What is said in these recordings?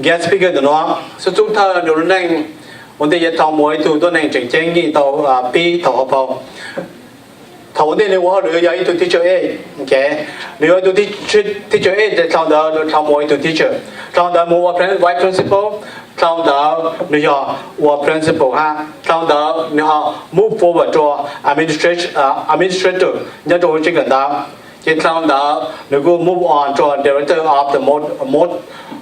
Guest speaker ntawm no, xub thawj nws lub neej ua ntej yuav tau mus ua ib tug tuab neeg tseem ceeb yeej tau pib thaum hauv paus. Thaum ua ntej nws ua hauj lwm yog ib tug teacher aide, nws yog ib tug teacher aide, dhau ntawd nws dhau mus ua ib tug teacher, dhau ntawd mus ua vice principal, dhau ntawd nws yog ua principal hab, dhau ntawd nws ho move forward rua administrator nyob rua hauv tsev kawm ntawv, ces dhau ntawd nws kuj move on rua director of the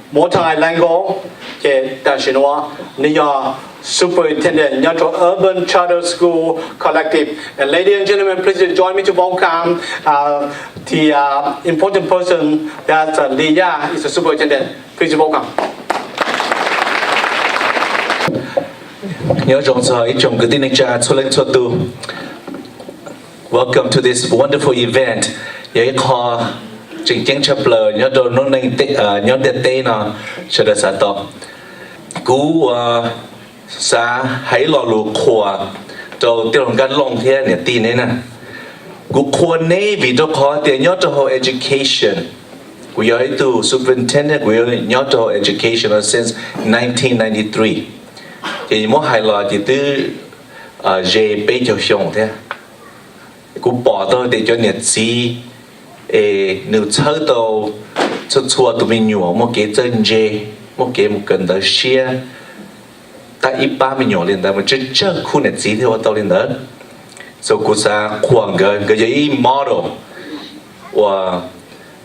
Motor Island Gold, ces tam sim nuav nws yog superintendent nyob rua Urban Charter School Collective. And ladies and gentlemen, please join me to welcome the important person that Li Yaj is a superintendent. Please welcome. Nyob zoo txog ib tsoom kwv tij neej tsa txhua leej txhua tus. Welcome to this wonderful event. Yog ib qho tseem ceeb tshaj plaws nyob rau noob neej nyob ntiaj teb no sawv daws xav tau. Kuv ua xav hais ib lo lus qhuas rau tij laug Nkaj Looj thiab niam tij neb na. Kuv qhuas neb vim rau qhov tias nyob rau hauv education, kuv yog ib tug superintendent, kuv nyob rau hauv education since nineteen ninety-three, ces muab hais los ces twb ze peb caug xyoo thiab. Kuv pom tau tias cov niam txiv es nws txhawb tau txhua txhua tus me nyuam muaj kev txawj ntse, muaj kev mus kawm ntawv siab, tag ib pab me nyuam li ntawd mas tsawg tsawg khub niam txiv thiaj ua tau li ntawd. So kuv xav qhuas nkawd, nkawd yog ib model uas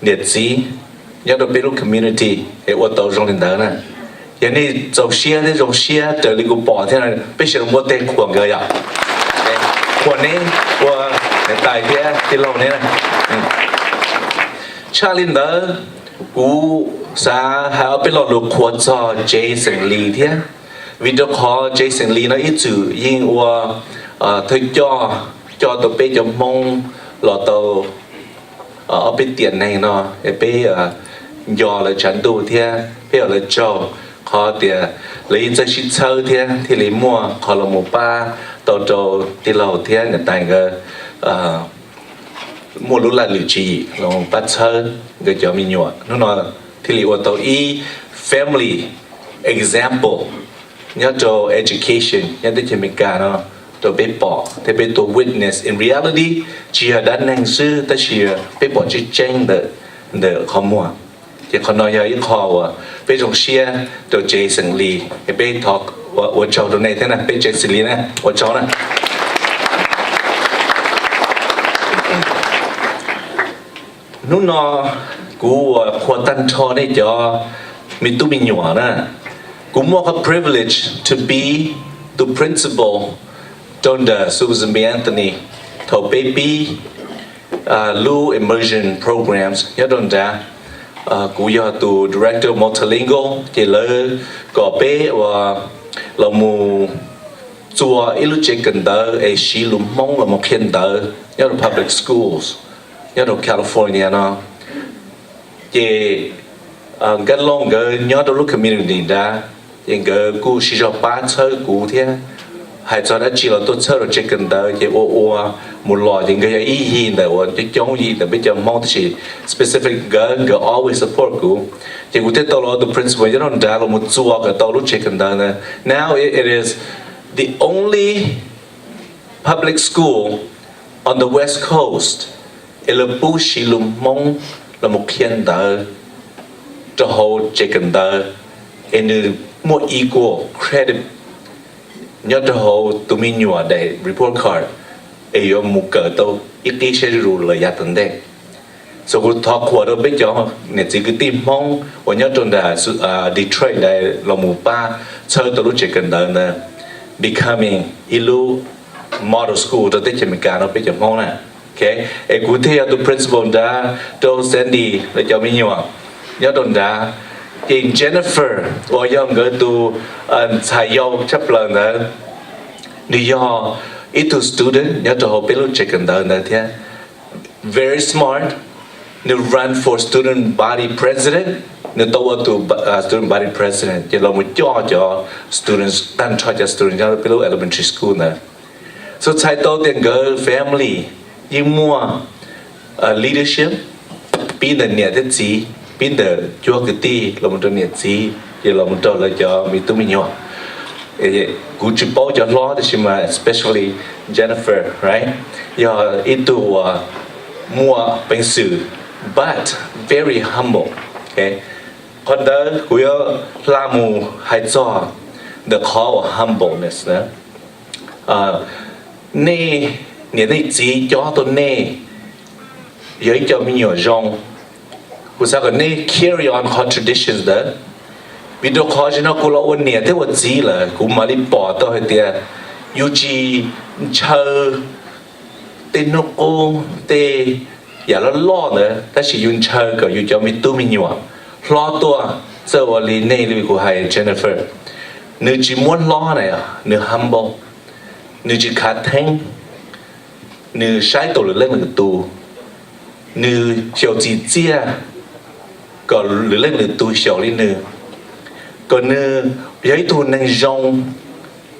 niam txiv nyob rau peb lub community es ua tau zoo li ntawd na. Yog nej txaus siab thiab zoo siab raws li kuv pom thiab, peb sawv daws npuaj teg qhuas nkawd yom. Qhuas neb ua niam tais thiab tij laug neb na. Tshaj li ntawd, kuv xav hais ob peb lo lus qhuas txog Tsev Xeem Lis thiab, vim rau qhov Tsev Xeem Lis no ib txwm yeej ua thawj coj, coj tau peb cov Hmoob los tau ob peb tiam neeg no, peb nco lawv tshav ntuj thiab peb ua lawv tsaug, qhov tias lawv yeej txawj sib txhawb thiab thiaj li muaj qhov los mus pab tau rau tij laug thiab niam tais nkawd muaj lub laj lwm tswv yim los pab txhawb nkawd cov me nyuam. Hnub no thiaj li ua tau ib family example nyob rau education nyob teb chaws Amelikas no rau peb pom thiab peb tuaj witness. In reality, tsis yog dab neeg xwb tab sis peb pom tseeb tseeb ntawm qhov muag. Ces qhov no yog ib qho uas peb zoo siab rau Tsev Xeem Lis, es peb thov ua tsaug rau nej thiab na, peb Tsev Xeem Lis na, ua tsaug na. Hnub no kuv ua qhuas tag nrho nej cov me tub me nyuam na. Kuv muaj qhov privilege to be tus principal rau nram Susan B. Anthony thaum peb pib lub immersion programs nyob rau nrad. Kuv yog tus director multilingual, ces lawv kom peb ua los mus txua ib lub tsev kawm ntawv es siv lus Hmoob los mus qhia ntawv nyob rau public schools nyob rau California no. Ces Nkaj Looj nkawd nyob rau lub community nrad, ces nkawd kuj siv zog pab txhawb kuv thiab. Hais txog dab tsi los tuaj txhawb rau tsev kawm ntawv, ces ua ua mus los ces nkawd yog ib yig ntawm uas coob coob yig ntawm peb cov Hmoob, tab sis specific nkawd, nkawd always support kuv. Ces kuv thiaj tau los ua tus principal nyob rau nrad los mus txua kom tau lub tsev kawm ntawv ntawd. Now it is the only public school on the West Coast es lawv pub siv lus Hmoob los mus qhia ntawv rau hauv tsev kawm ntawv, es nws muaj equal credit nyob rau hauv tus me nyuam daim report card es yuav mus kawm tau ib qib siab zuj zus lawm yav tom ntej. So kuv thov qhuas rau peb cov niam txiv kwv tij Hmoob uas nyob rau nram Detroit ntawd los mus pab txhawb tau lub tsev kawm ntawv ntawd becoming ib lub model school rau teb chaws Amelikas no peb cov Hmoob na. Es kuv thiaj yog tus principal nrad rau Sandy lawv cov me nyuam nyob rau nrad. Ces Jennifer uas yog nkawd tus ntxhais yau tshaj plaws ntawd, nws yog ib tug student nyob rau hauv peb lub tsev kawm ntawv ntawd thiab. Very smart. Nws run for student body president. Nws tau ua tus student body president ces los mus coj cov students, tag nrho cov students nyob peb lub elementary school ntawd. So txhais tau tias nkawd family yeej muaj leadership pib ntawm niam thiab txiv. pib ntawm cuab kwv tij los mus rau niam txiv, ces los mus rau lawv cov me tub me nyuam. Kuv tsis paub cov hlob tiam sis mas especially Jennifer, right? Yog ib tug uas muaj peev xwm, but very humble. Qhov ntawd kuv yuav hla mus hais txog ntawm qhov uas humbleness na. Nej niam nej txiv cob tau nej yog ib co me nyuam zoo, kuv xav kom nej carry on qhov traditions ntawd. Vim rau qhov zaum no kuv los ua niam thiab ua txiv lawm, kuv mam li pom tau hais tias yus tsis ntshaw tej hnub qub, tej yam loj loj ntawd, tab sis yus ntshaw kom yus cov me tub me nyuam hlob tuaj, txawj ua li nej li kuv hais Jennifer. Nws tsis muab hlob na, nws humble, nws tsis khav theeb, nws saib taus lwm leej lwm tus, nws xyaum txim txiaj kom lwm leej lwm tus xyaum li nws, kom nws yog ib tug neeg zoo,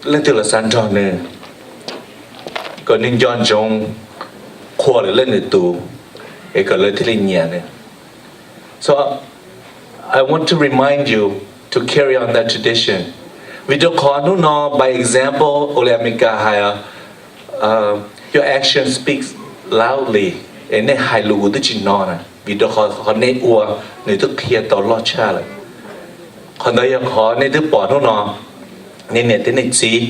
leej twg los xav nrog nws, kom nws nco ntsoov qhuas lwm leej lwm tus, es kom lawv thiaj li nyiam nws. So I want to remind you to carry on that tradition. Vim rau qhov hnub no, by example, ua li Amelikas hais, your action speaks loudly, es nej hais lus kuv twb tsis hnov na, vim rau qhov qhov nej ua nws twb qhia tau loj tshaj lawm. Qhov ntawd yog qhov nej twb pom hnub no, nej niam thiab nej txiv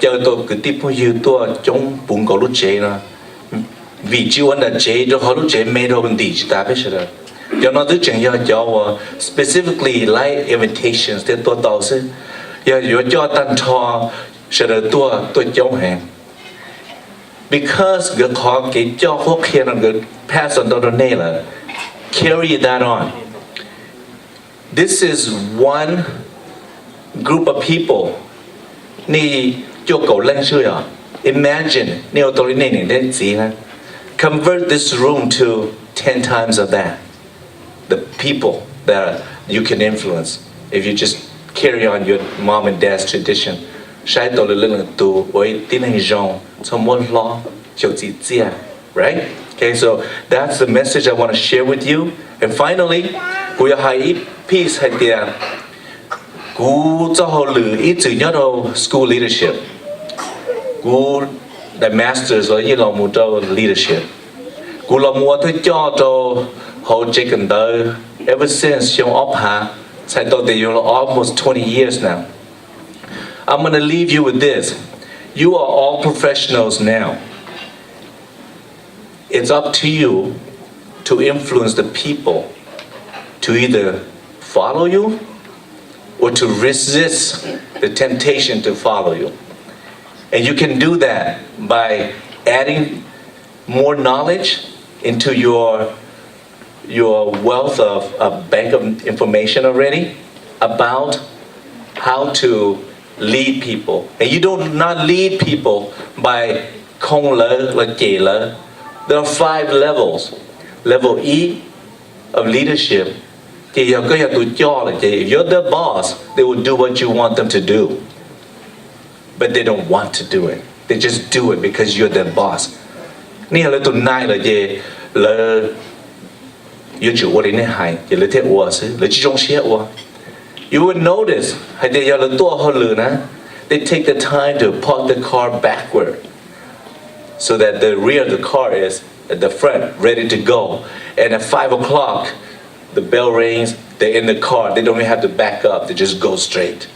caw tau kwv tij phooj ywg tuaj coob puv nkaus lub tsev no, vim tsis ua nram tsev rau qhov lub tsev me dhau ntim tsis tas peb sawv daws. Cov no twb tseem yog cov uas specifically like invitations thiaj tuaj tau xwb. Yog yuav coj tag nrho sawv daws tuaj, tuaj coob heev. Because nkawd qhov kev coj qhuab qhia no nkawd pass on tau rau nej lawm. Carry that on. This is one group of people. Nej cuaj kaum leej xwb yog. Imagine nej ua tau li nej niam nej txiv na. Convert this room to ten times of that. The people that you can influence if you just carry on your mom and dad's tradition. Saib tau lwm leej lwm tus ua ib tib neeg zoo, txhob muab hlob, xyaum txim txiaj, right? Okay, so that's the message I want to share with you. And finally, kuv yuav hais ib piece hais tias kuv txoj hauj lwm ib txwm nyob rau school leadership. Kuv the masters los yeej los mus rau leadership. Kuv los mus ua thawj coj rau hauv tsev kawm ntawv ever since xyoo ob phav, txhais tau tias yuav los almost twenty years now. I'm gonna leave you with this. You are all professionals now. It's up to you to influence the people to either follow you or to resist the temptation to follow you. And you can do that by adding more knowledge into your your wealth of a bank of information already about how to lead people. And you do not lead people by khoo lawv los cem lawv. There are five levels. Level E of leadership, ces yog koj yog tus coj lawm ces if you're the boss, they will do what you want them to do. But they don't want to do it. They just do it because you're their boss. Nej yog lawv tus nai lawm ces lawv yuav tsum ua li nej hais ces lawv thiaj ua xwb, lawv tsis zoo siab ua. You will notice hais tias yog lawv tuaj hauj lwm na, they take the time to park the car backward so that the rear of the car is at the front, ready to go. And at five o'clock, the bell rings, they're in the car, they don't even have to back up, they just go straight.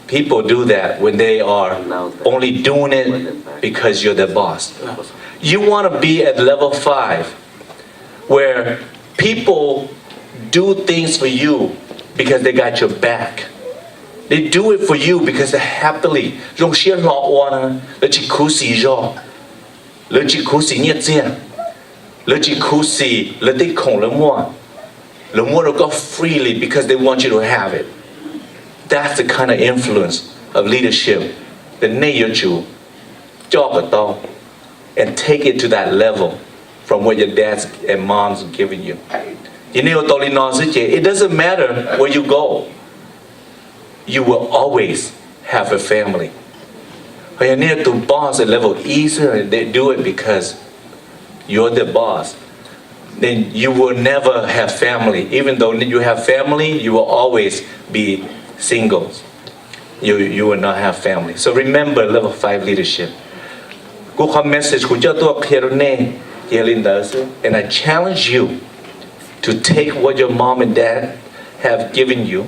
People do that when they are only doing it because you're their boss. You want to be at level five, where people do things for you because they got your back. They do it for you because they're happily, zoo siab hlo ua na, lawv tsis khuv xim zog, lawv tsis khuv xim nyiaj txiag, lawv tsis khuv xim lawv tej khoom lawv muaj, lawv muab rau koj freely because they want you to have it. That's the kind of influence of leadership that nej yuav tsum coj kom tau and take it to that level from what your dads and moms giving you. Ces nej ua tau li no xwb ces it doesn't matter where you go, you will always have a family. Ho yog nej tus boss at level E xwb, they do it because you're the boss. then you will never have family. Even though you have family, you will always be single. You, you will not have family. So remember level five leadership. Kuv qhov message kuv coj tuaj qhia rau nej yog li ntawd xwb. And I challenge you to take what your mom and dad have given you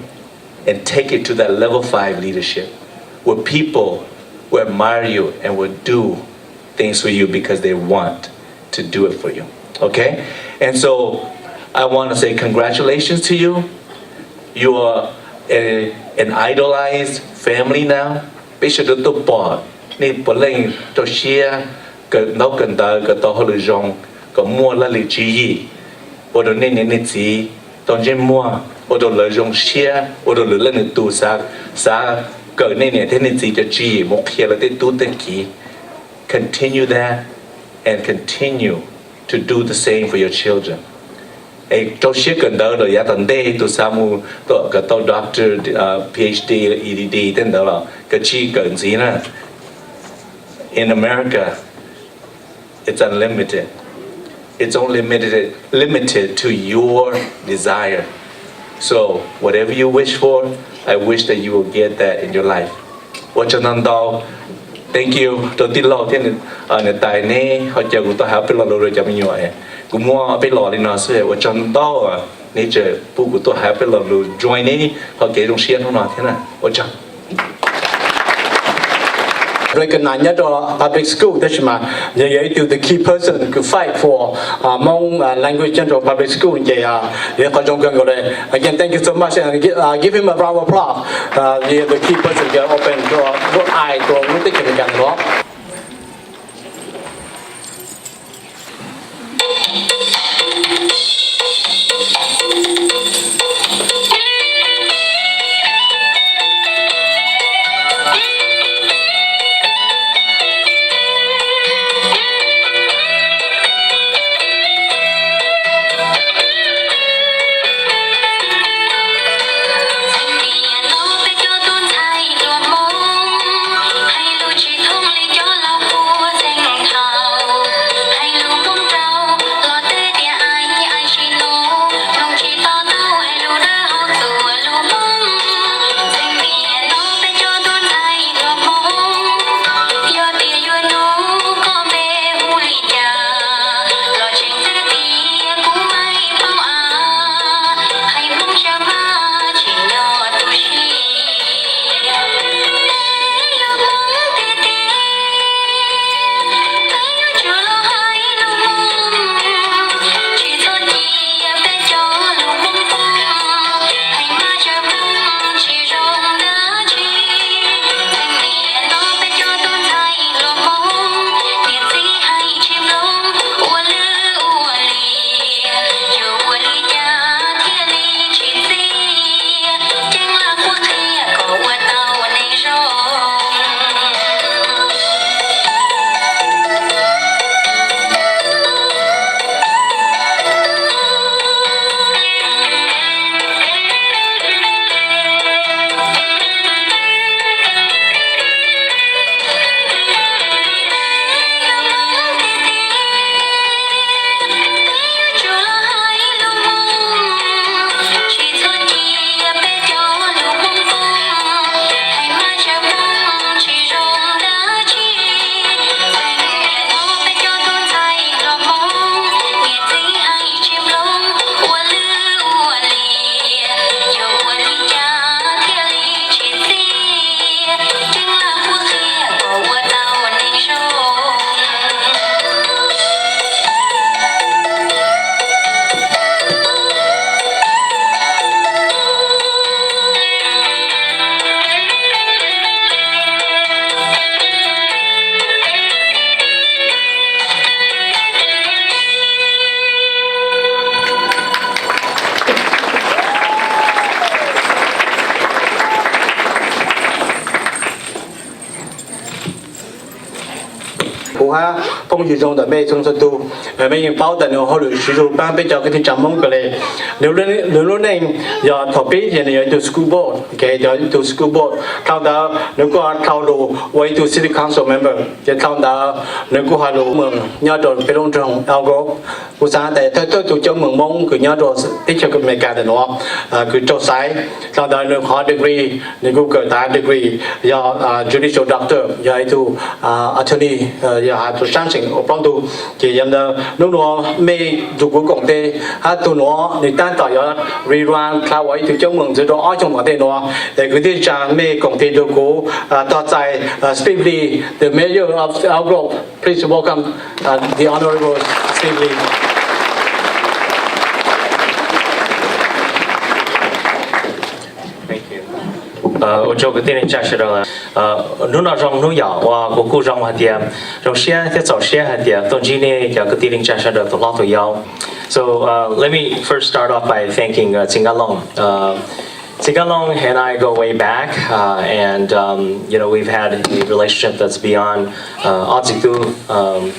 and take it to that level five leadership where people will admire you and will do things for you because they want to do it for you. Okay? And so I want to say congratulations to you. You are a, an idolized family now. Peb sawv daws tuaj pom nej puav leej rau siab kawm ntaub kawm ntawv kom tau hauj lwm zoo, kom muaj laj lim tswv yim, ua rau nej niam nej txiv tau ntsej muag, ua rau lawv zoo siab, ua rau lwm leej lwm tus xav, xav kawm nej niam thiab nej txiv cov tswv yim mus qhia lawv tej tub tej kiv. Continue that and continue to do the same for your children. Es rau siab kawm ntawv lawm yav tom ntej, tus xav mus kom tau doctor, PhD, EdD tej ntawd los kawm tsij kawm ntxiv na. In America, it's unlimited. It's only limited, limited to your desire. So whatever you wish for, I wish that you will get that in your life. Ua tsaug ntau ntau. Thank you rau tij laug thiab niam tais neb ho caw kuv tuaj hais peb lo lus rau cov me nyuam. Kuv muab peb los li no xwb, ua tsaug ntau ntau. Neb tseem pub kuv tuaj hais peb lo lus join neb hauv kev zoo siab hnub no thiab na. Ua tsaug. Recognize nyob rau public school tab sis mas nws yog ib tug the key person who fight for Hmong language nyob rau public school ces yog qhov zoo kawg nkaus li. Again, thank you so much and give him a round of applause. He is the key person to open door, door eye to lub teb chaws Amelikas no. Kuv hab Phooj ywg zoo ntawm mej txhua txhua tus, mej yeej paub tas nws hauj lwm siv zug paab peb cov kwv tij tsaa Moob kawg le. Nws lub neej yog thaum pib ces nws yog ib tug school board, ok, yog ib tug school board. Dhau ntawd nws kuj ho dhau lug ua ib tug city council member, ces dhau ntawd nws kuj ho lug moog nyob rau peb lub nroog Elk Grove. Kuv xaav tas thawj thawj tug coob moog Moob kws nyob rau teb chaws Amelikas ntawm nuav kws raug xaiv. Dhau ntawd nws qhov degree, nws kuj kawm tas degree yog judicial doctor, yog ib tug attorney, yog has tug saab seem ua plaub ntug. Ces yog ntawd hnub nuav mej nrug kuv koom tes hab tug nuav nws taab tom yuav rerun dlha ua ib tug coob moog ntxiv rau ob xyoos tom ntej nuav. Es kwv tij tsaa mej koom tes nrug kuv tog txais Steve Lee, the mayor of Elk Grove. Please welcome the honorable Steve Lee. Ua tsaug kwv tij neej tsa sawv daws. Hnub no zoo hnub yom uas kuv kuj zoo hais tias zoo siab thiab txaus siab hais tias tuaj ntsib nej cov kwv tij neej tsa sawv daws tus hlob tus yau. So uh, let me first start off by thanking uh, Txiv Nkaj Looj. Uh, Txiv Nkaj Looj and I go way back, uh, and um, you know, we've had a relationship that's beyond uh, ob txiv tub. Um,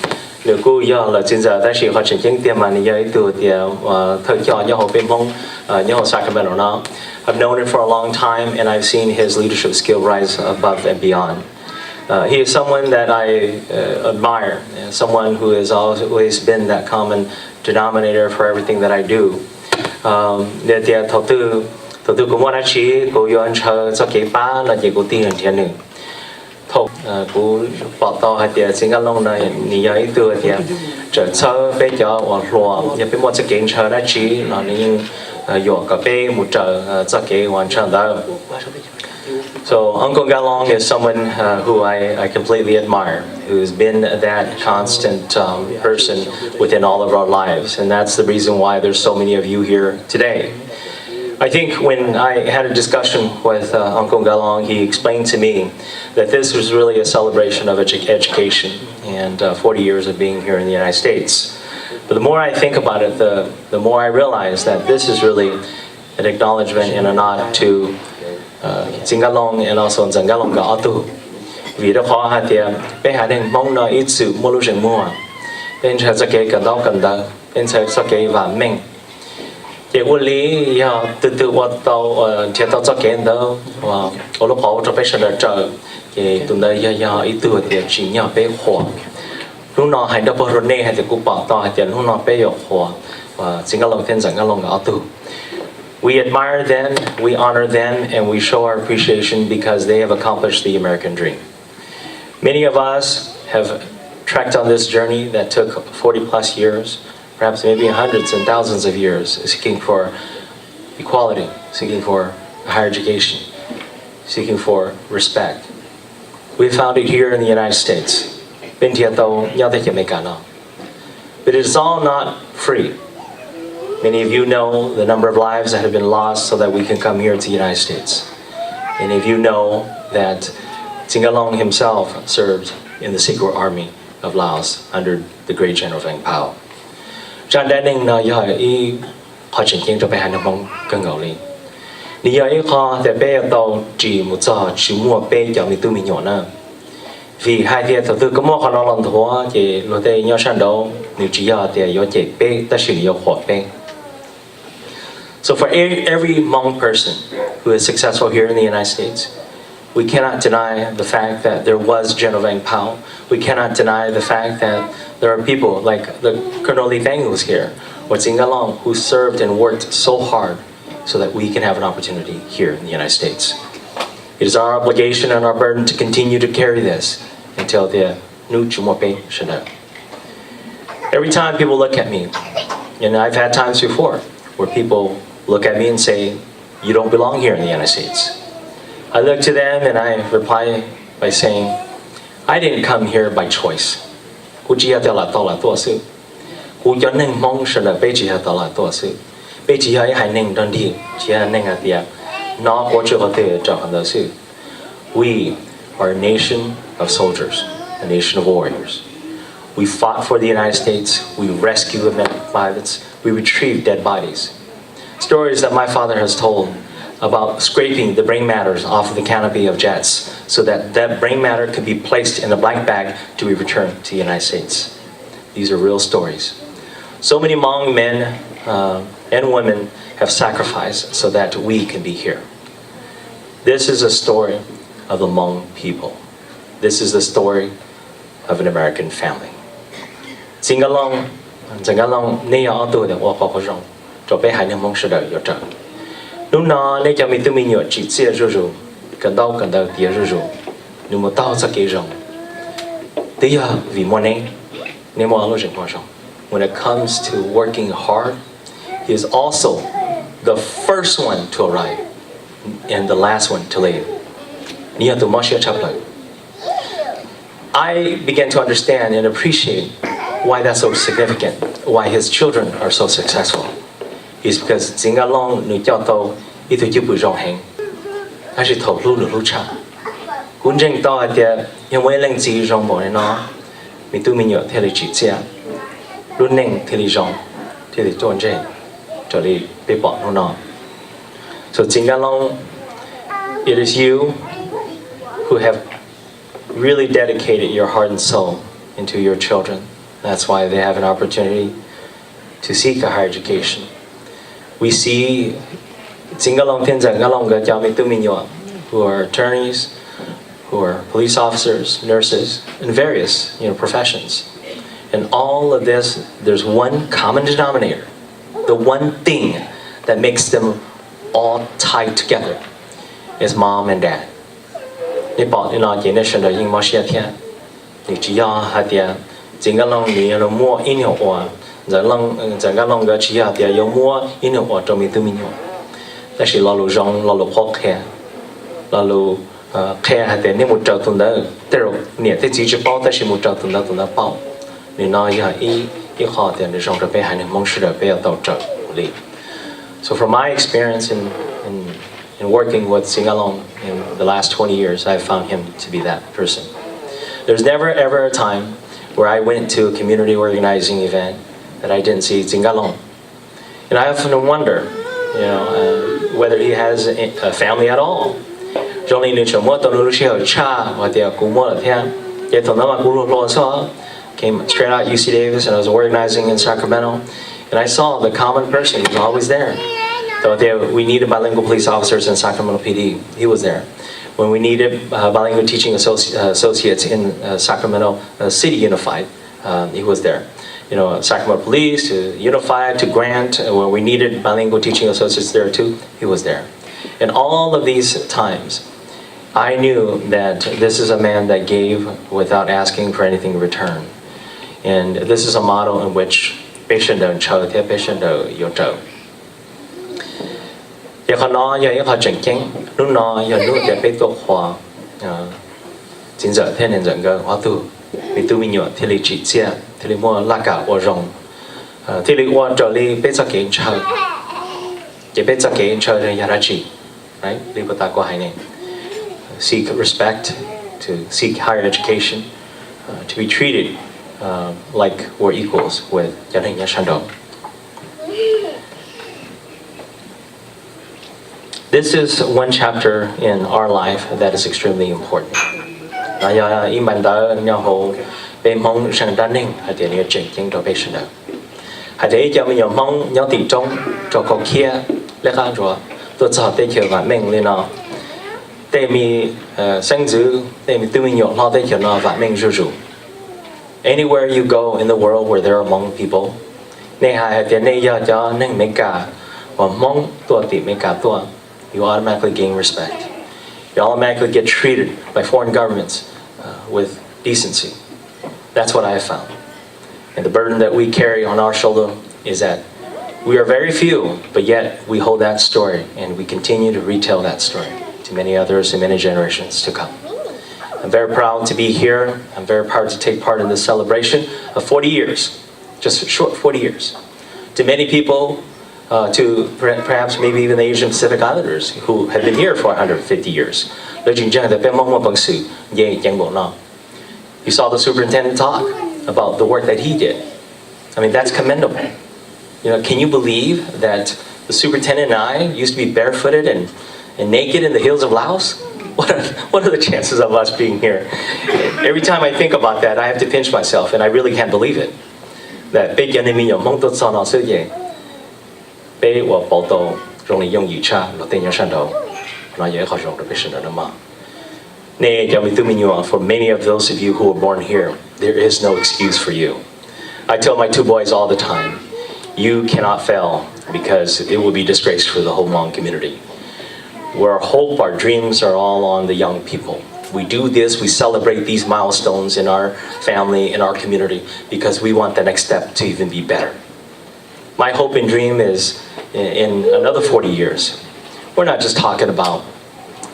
nws kuj yog lawv txiv ntxawm tab sis qhov tseem ceeb tiag mas nws yog ib tug tias thawj coj nyob hauv peb Hmoob, nyob hauv Sacramento no. I've known him for a long time and I've seen his leadership skill rise above and beyond. Uh, he is someone that I uh, admire, someone who has always been that common denominator for everything that I do. Um, nws tias thaum twg, thaum twg kuv muaj dab tsi kuv yuav ntshaw txoj kev pab no ces kuv tig los nrhiav nws. Thaum kuv pom tau hais tias Txiv Nkaj Looj no nws yog ib tug hais tias txawm txhawb peb cov uas hluas, yog peb muaj txoj kev ntshaw dab tsi los nws yeej yuam kom peb mus raws txoj kev uas ntshaw ntawd. So Uncle Nkaj Looj is someone uh, who I, I completely admire, who's been that constant um, person within all of our lives. And that's the reason why there's so many of you here today. I think when I had a discussion with uh, Uncle Nkaj Looj, he explained to me that this was really a celebration of edu- education and uh, forty years of being here in the United States. But the more I think about it, the, the more I realize that this is really an acknowledgement and a nod to uh, Txiv Nkaj Looj and also Ntxawm Nkaj Looj nkawd ob tug. Vim rau qhov hais tias peb haiv neeg Hmoob no ib txwm muaj lub zeem muag, peb ntshaw txoj kev kawm ntaub kawm ntawv, peb ntshaw txoj kev vam meej. Ces ua li yog tus twg ua tau, nrhiav tau txoj kev ntawd ua lub qhov ua rau peb sawv daws raws, ces tus ntawd yog yog ib tug tias tsim nyog peb qhuas. Hnub no hais nrog pog rau nej hais tias kuv pom tau hais tias hnub no peb yuav qhuas Txiv Nkaj Looj thiab Ntxawm Nkaj Looj nkawd ob tug. We admire them, we honor them, and we show our appreciation because they have accomplished the American dream. Many of us have trekked on this journey that took forty plus years, perhaps maybe hundreds and thousands of years, seeking for equality, seeking for higher education, seeking for respect. We found it here in the United States. Peb nrhiav tau nyob teb chaws Amelikas no. But it's all not free. Many of you know the number of lives that have been lost so that we can come here to the United States. Many of you know that Txiv Nkaj Looj himself served in the Secret Army of Laos under the great General Vang Pao. Zaj dab neeg no yog ib qho tseem ceeb rau peb haiv neeg Hmoob kawg nkaus li. Nws yog ib qho tias peb yuav tau ris mus txog tsis muaj peb cov me tub me nyuam na. Vim hais tias thaum twg koj muab qhov no los nthuav ces luag tej nyob sab nraud nws tsis yog tias yuav cem peb tab sis nws yuav qhuas peb. So for every, every Hmong person who is successful here in the United States, we cannot deny the fact that there was General Vang Pao. We cannot deny the fact that there are people like the Colonel Lee Vang who's here, or Txiv Nkaj Looj, who served and worked so hard so that we can have an opportunity here in the United States. It is our obligation and our burden to continue to carry this until the hnub tsis muaj peb sawv daws. Every time people look at me, and I've had times before where people look at me and say, you don't belong here in the United States. I look to them and I reply by saying, I didn't come here by choice. Kuv tsis yog tias lam tau lam tuaj xwb. Kuv cov neeg Hmoob sawv daws peb tsis yog tau lam tuaj xwb. Peb tsis yog ib haiv neeg nrog nrig, tsis yog neeg hais tias hnov quav tsw qhov twg rau qhov ntawd xwb. We are a nation of soldiers, a nation of warriors. We fought for the United States, we rescued American pilots, we retrieved dead bodies. Stories that my father has told about scraping the brain matters off of the canopy of jets so that that brain matter could be placed in a black bag to be returned to the United States. These are real stories. So many Hmong men uh, and women have sacrificed so that we can be here. This is a story of the Hmong people. This is the story of an American family. Txiv Nkaj Looj, Ntxawm Nkaj Looj, nej yog ob tug uas ua qhov zoo rau peb haiv neeg Hmoob sawv daws yuav raws. Hnub no nej cov me tub me nyuam tsim txiaj zuj zus, kawm ntaub kawm ntawv tiav zuj zus, nws mus taug txoj kev zoo, twb yog vim muaj neb, neb muaj ob lub zeem muaj zoo. When it comes to working hard, he is also the first one to arrive and the last one to leave. Nws yog tus mob siab tshaj plaws. I began to understand and appreciate why that's so significant, why his children are so successful. It's because Txiv Nkaj Looj nws coj tau ib tug cwj pwm zoo heev, tab sis thaum hlub nws hlub tshaj. Kuv ntseeg tau hais tias yog muaj ib leej txiv zoo npaum li no, me tub me nyuam thiaj li tsim txiaj, lub neej thiaj li zoo, thiaj li ruaj ntseg raws li peb pom hnub no. So Txiv Nkaj Looj, it is you who have really dedicated your heart and soul into your children. That's why they have an opportunity to seek a higher education. We see Txiv Nkaj Looj thiab Ntxawm Nkaj Looj nkawd cov me tub me nyuam who are attorneys, who are police officers, nurses, in various you know, professions. And all of this, there's one common denominator. The one thing that makes them all tied together is mom and dad. Nej pom li no ces nej sawv daws yeej mob siab thiab. Nws tsis yog hais tias Txiv Nkaj Looj nws yuav muaj ib nyuag uas, Ntxawm Nkaj Looj nkawd tsis yog tias yuav muab ib nyuag uas rau me tub me nyuam. Tab sis lo lus zoo, lo lus qhuab qhia, lo lus qhia hais tias nej mus raws tus ntawd, tej zaum niam tej txiv tsis paub tab sis mus raws tus ntawd tus ntawd paub. Nws no yog ib, ib qho tias nws zoo rau peb haiv neeg Hmoob sawv daws peb yuav tau raws li. So from my experience in, in in working with Txiv Nkaj Looj in the last twenty years, I found him to be that person. There's never ever a time where I went to a community organizing event that I didn't see Txiv Nkaj Looj. And I often wonder, you know, uh, whether he has a family at all. Zoo li nws tseem muab tau nws lub sij hawm tshaj hais tias kuv muab lawm thiab. Ces thaum ntawd mas kuv hluas hluas xwb, came straight out U C Davis and I was organizing in Sacramento. And I saw the common person was always there. So there, we needed bilingual police officers in Sacramento P D. He was there. When we needed uh, bilingual teaching associ- uh, associates in uh, Sacramento uh, City Unified, um, he was there. You know, Sacramento Police to Unified to Grant, uh, when we needed bilingual teaching associates there too, he was there. In all of these times, I knew that this is a man that gave without asking for anything in return. And this is a model in which peb sawv daws ntshaw thiab peb sawv daws yuav raws. Ces qhov no yog ib qho tseem ceeb, hnub no yog hnub tias peb tuaj qhuas txiv ntxawm thiab niam ntxawm nkawd ob tug, me tub me nyuam thiaj li tsim txiaj, thiaj li muaj laj kam ua zoo, thiaj li ua raws li peb txoj kev ntshaw. Ces peb txoj kev ntshaw yog dab tsi? Li puag ta kuv hais ne, seek respect, to seek higher education, to be treated like we're equals with cov neeg nyob sab nraud. This is one chapter in our life that is extremely important. No yog ib npab ntawv nyob hauv peb Hmoob zeej dab neeg hais tias nws tseem ceeb rau peb sawv daws. Hais tias ib co me nyuam Hmoob nyob tim roob rau Kaus Khiab, lej qab ntsuav tuaj txog teb chaws vam meej li no, tej me xeeb ntxwv, tej me tub me nyuam hlob teb chaws no vam meej zuj zus. Anywhere you go in the world where there are Hmong people, nej hais hais tias nej yog cov neeg Meskas uas Hmoob tuaj tim Meskas tuaj, you automatically gain respect. You automatically get treated by foreign governments uh, with decency. That's what I have found. And the burden that we carry on our shoulder is that we are very few, but yet we hold that story and we continue to retell that story to many others and many generations to come. I'm very proud to be here. I'm very proud to take part in this celebration of forty years, just a short forty years. To many people, uh, to per- perhaps maybe even the Asian Pacific Islanders who have been here for one hundred fifty years, lawv tsis ntseeg tias peb Hmoob muaj peev xwm nce ceev npaum no. You saw the superintendent talk about the work that he did. I mean, that's commendable. You know, can you believe that the superintendent and I used to be barefooted and, and naked in the hills of Laos? What are, what are the chances of us being here? Every time I think about that, I have to pinch myself, and I really can't believe it. Peb cov neeg me nyuam Hmoob tuaj txog no xwb ces peb ua pauv tau zoo li yooj yim tshaj luag tej nyob sab nraud. No yog ib qho zoo rau peb sawv daws no mog. Nej cov me tub me nyuam, for many of those of you who were born here, there is no excuse for you. I tell my two boys all the time, you cannot fail because it will be disgrace for the whole Hmong community. Where our hope, our dreams are all on the young people. We do this, we celebrate these milestones in our family, in our community, because we want the next step to even be better. My hope and dream is in another forty years, we're not just talking about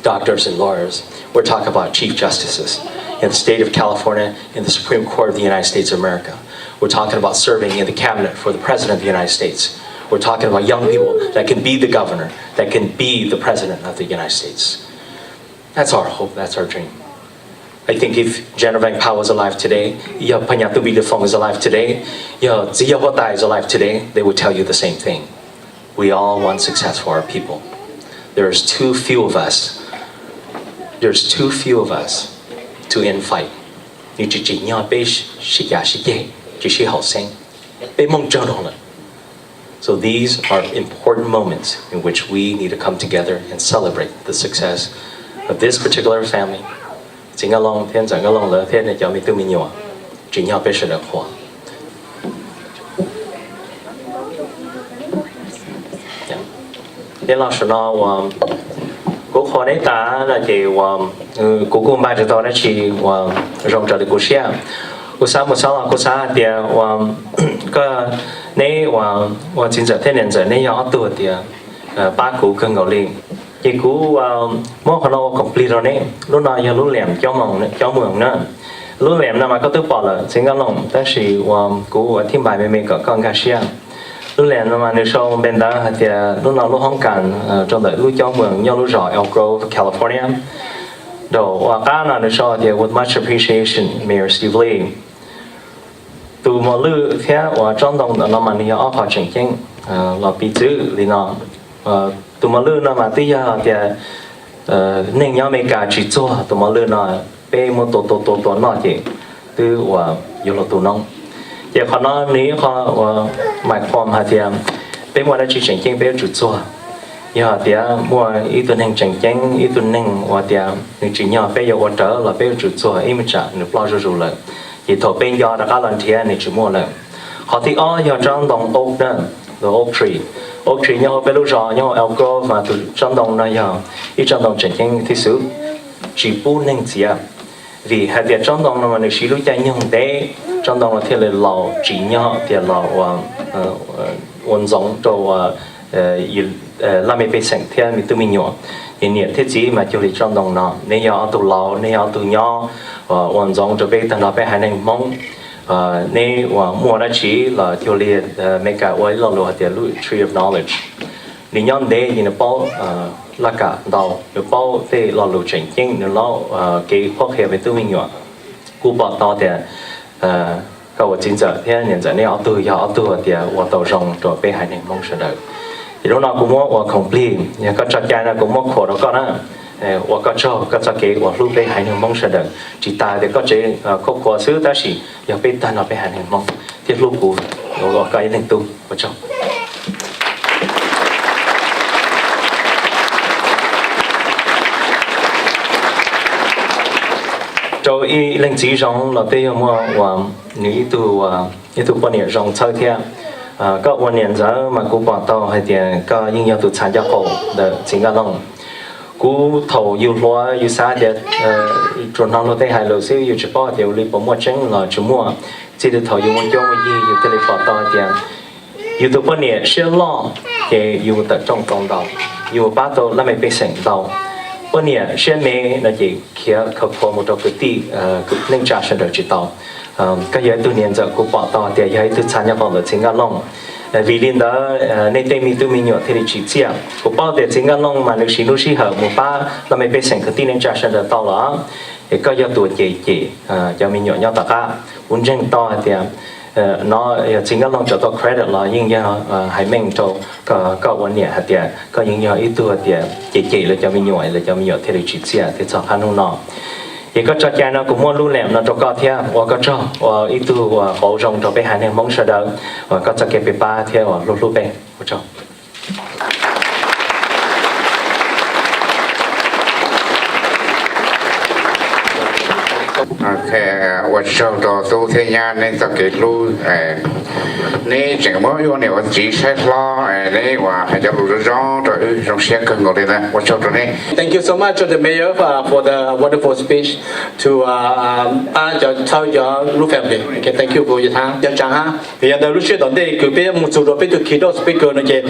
doctors and lawyers. We're talking about chief justices in the state of California, in the Supreme Court of the United States of America. We're talking about serving in the cabinet for the president of the United States. We're talking about young people that can be the governor, that can be the president of the United States. That's our hope, that's our dream. I think if General Vang Pao was alive today, yog Phas Nyas Tus Npis Li Foom is alive today, yog Txiv Yawg Huab Tais is alive today, they would tell you the same thing. We all want success for our people. There's too few of us. There's too few of us to end fight. Nws tsis tsim nyog peb sib cav sib ceg, tsis sib haum xeeb. Peb Hmoob tsawg dhau lawm. So these are important moments in which we need to come together and celebrate the success of this particular family. Txiv Nkaj Looj thiab Ntxawm Nkaj Looj lawv thiab nej cov me tub me nyuam, tsim nyog peb sawv daws qhuas. Neb los saum no uas kuv qhuas neb tas no ces uas kuv kuj npaj tsis tau dab tsi uas zoo raws li kuv siab. Kuv xav mus xav los kuv xav hais tias uas koj, neb uas ua txiv ntxawm thiab niam ntxawm neb yog ob tug tias pab kuv kawg nkaus li. Ces kuv muab qhov no ua koom plig rau neb. Lub no yog lub liam cob moos na. Lub liam no mas koj twb pom lawm txiv Nkaj Looj, tab sis uas kuv ua thib npais me me kom koj nkag siab. Lub liam no mas nws sau npe ntawv hais tias lub no lub hoob kas rau ntawm lub cob moos nyob lub zos Elk Grove, California. Rau uas qab no nws sau tias With much appreciation, Mayor Steve Lee. Tus mos lwj thiab uas tsob ntoo ntawm no mas nws yog ob qho tseem ceeb los piv txwv li no. Tus mos lwj no mas twb yog tias neeg nyob Amelikas tsis txuag tus mos lwj no, peb muab tua tua tua tua noj ces twb uas yuav luag tu noob. Ces qhov no nws ib qho uas mais qhuam hais tias peb muaj dab tsi tseem ceeb peb yuav tsum txuag. Yog tias muaj ib tug neeg tseem ceeb, ib tug neeg uas tias nws tsim nyog peb yuav ua rawv los peb yuav tsum txuag, ib me tsam nws ploj zuj zus lawm. Ces thaum peb nco rov qab los nrhiav nws tsis muaj lawm. Qhov thib ob yog tsob ntoo oak na, the oak tree. Oak tree nyob hauv peb lub zos nyob hauv Elk Grove mas tus tsob ntoo no yog ib tsob ntoo tseem ceeb thiab xwb, tsis pub neeg txiav. Vim hais tias tsob ntoo no mas nws siv lub caij nyoog ntev, tsob ntoo no thiaj li laus tsim nyog tias los ua ntxoov rau laj mej pej xeem thiab me tub me nyuam. Ces niam thiab txiv mas cuag li tsob ntoo no, neb yog ob tug laus, neb yog ob tug nyob ua ntxoov rau peb tag nrho peb haiv neeg Hmoob. Neb uas muaj dab tsi los cuag li Amelikas ua ib lo lus hais tias lub tree of knowledge. Nws nyob ntev ces nws paub laj kam ntau, nws paub tej lo lus tseem ceeb, nws paub kev qhuab qhia me tub me nyuam. Kuv pom tau tias koj ua txiv ntxawm thiab niam ntxawm neb ob tug yog ob tug tias ua tau zoo rau peb haiv neeg Hmoob sawv daws. Ces hnub no kuv muab ua khoom plig, yog koj tso cai no kuv muab khuam rau koj na. Ua koj tsaug koj txoj kev uas hlub peb haiv neeg Hmoob sawv daws, tsis tas tias koj tsev khuab khuav xwb tab sis yog peb tag nrho peb haiv neeg Hmoob thiab hlub kuv, ua koj ib leeg tub. Ua tsaug. Rau ib leej txiv zoo los peb yuav muaj ua nws ib tug, ib tug poj niam zoo txhawb thiab. Koj ua niam ntxawm mas kuv pom tau hais tias koj yeej yog tus txha ncauj qaum ntawm txiv Nkaj Looj. Kuv thaum yus hluas yus xav tias tsuas hnov luag tej hais lus xwb, yus tsis paub tias ua li puas muaj tseeb los tsis muaj. Txij li thaum yus muaj cuab muaj yig yus thiaj li pom tau hais tias yus tus poj niam siab loj ces yus tawm rooj tau ntau, yus pab tau laj mej pej xeem ntau. Poj niam siab me no ces khiav khawv khuav mus rau kwv tij neej tsa sawv daws tsis tau. Koj yog ib tug niam ntxawm kuv pom tau tias yog ib tug txha ncauj qaum ntawm txiv Nkaj Looj. Vim li ntawd nej tej me tub me nyuam thiaj li tsim txiaj. Kuv paub tias txiv Nkaj Looj mas nws siv lub sij hawm mus pab laj mej pej xeem kwv tij neej tsa sawv daws tau los, es koj yog tus cem cem cov me nyuam nyob tom qab. Kuv ntseeg tau hais tias no yog txiv Nkaj Looj tso tau credit los yeej yog hais meej rau koj ua niam hais tias koj yeej yog ib tug tias cem cem lawv cov me nyuam, lawv cov me nyuam thiaj li tsim txiaj thiab txog qab hnub no. Ces koj tso cai no kuv muaj lub leem no rau koj thiab, ua koj tsaug, ua ib tug uas qauv zoo rau peb haiv neeg Hmoob sawv daws uas koj txoj kev pab thiab uas hlub hlub peb. Ua tsaug. Ua tsaug rau tub thiab nyab neb txoj kev hlub. Neb tseem muab wb ua niam ua txiv saib hlob, neb uas hais cov lus zoo zoo rau wb zoo siab kawg nkaus li ntag. Ua tsaug rau neb. Thank you so much to the mayor uh, for the wonderful speech to uh, um, pab cov thawj cov lub family. Okay, thank you, kuv yog thaab cov tsaa hab. Yog ntawd lub sij hawm tom ntej kws peb mus txug rau peb tug keynote speaker no ces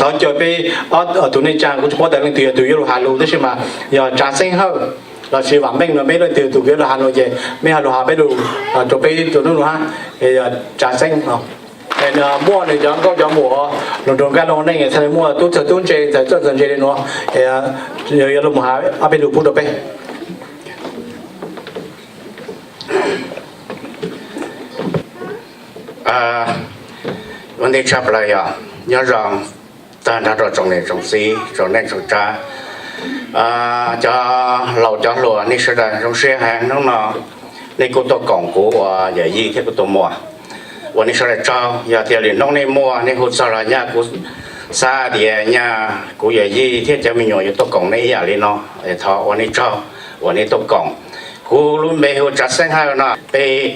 thov caw peb ob tug neej tsaa, kuv tsis paub tas leej twg yog tus yuav lug has lug tab sis mas yog Tsav Xeeb Hawj lossis Vam Meej no, mej leej twg tus yuav lug has lug ces mej has lug has peb lug rau peb tus nub nua hab. Yog Tsav Xeeb, muaj nwg cov nkauj cov muam lug nrug Nkaj Looj neej, txhaj le muaj tub txawg tub ntse ntxawm txawj ntxawg ntse le nuav, yuav lug has ob peb lug pub rau peb. Ua ntej tshaj plaws yog nyob zoo tag nrho rau tsoom niam tsoom txiv tsoom neej tsoom tsav, cov laus cov hluas, nej sawv daws zoo siab heev hnub no nej kuj tuaj koom kuv ua yawm yij thiab kuv tus muam ua nej sawv daws tsaug. Yog tias lwm hnub nej muaj nej hu txog los nyaj kuv xav tias nyaj kuv yawm yij thiab cov me nyuam yuav tuaj koom nej ib yam li no, thov ua nej tsaug uas nej tuaj koom. Kuv lub npe hu Tsav Xeeb Hawj no. Peb,